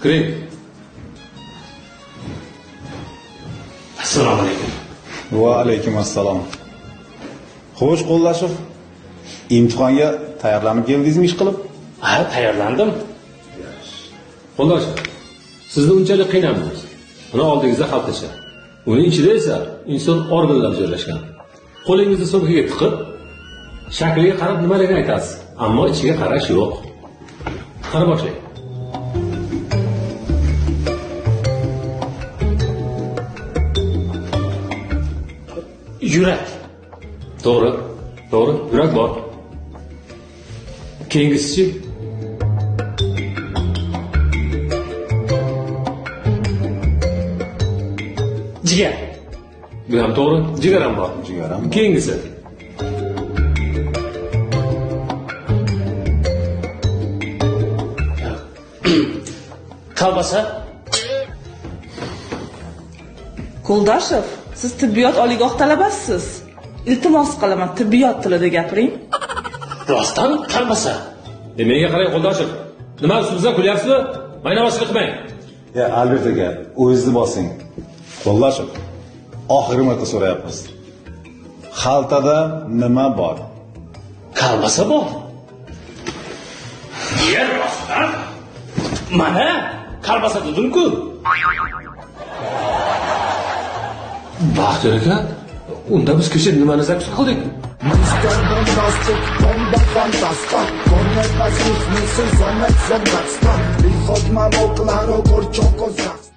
Kiring. Assalomu alaykum. Va alaykum assalom. Xo'sh, Qo'llashev, imtihonga tayyorlanib keldingizmi ish qilib? Ha, tayyorlandim. Qo'ldosh, sizni unchalik qiynamaymiz. Uni oldingizda xaltacha. Uning ichida esa inson organlari joylashgan. Qo'lingizni sumkaga tiqib, shakliga qarab nimaligini aytasiz. Ammo ichiga qarash yo'q. Qani boshlang. Yurak. To'g'ri. To'g'ri, yurak bor. Keyingisichi? Jigar. Bu ham to'g'ri, jigar ham bor. Jigar ham bor. Keyingisi. Kolbasa. Qo'ldoshev, siz tibbiyot oliygoh talabasisiz. Iltimos qilaman, tibbiyot tilida gapiring. Rostdan kolbasa. Menga qarang, Qo'ldoshev. Nima ustimizdan kulyapsizmi? Maynavozchilik qilmang. Ya, Albert aka, o'zingizni bosing. Qo'llashev, oxirgi marta so'rayapmiz. Xaltada nima bor? Kolbasa bor. Yer rostdan. Mana kolbasa dedim-ku. Baxtiyor aka, unda biz kecha nimani zakus qildik? Мистер Бомбастик, бомба фантаста. Конец воздушный сезон, Приходь, мамо, Кларо, Горчок, Казахстан.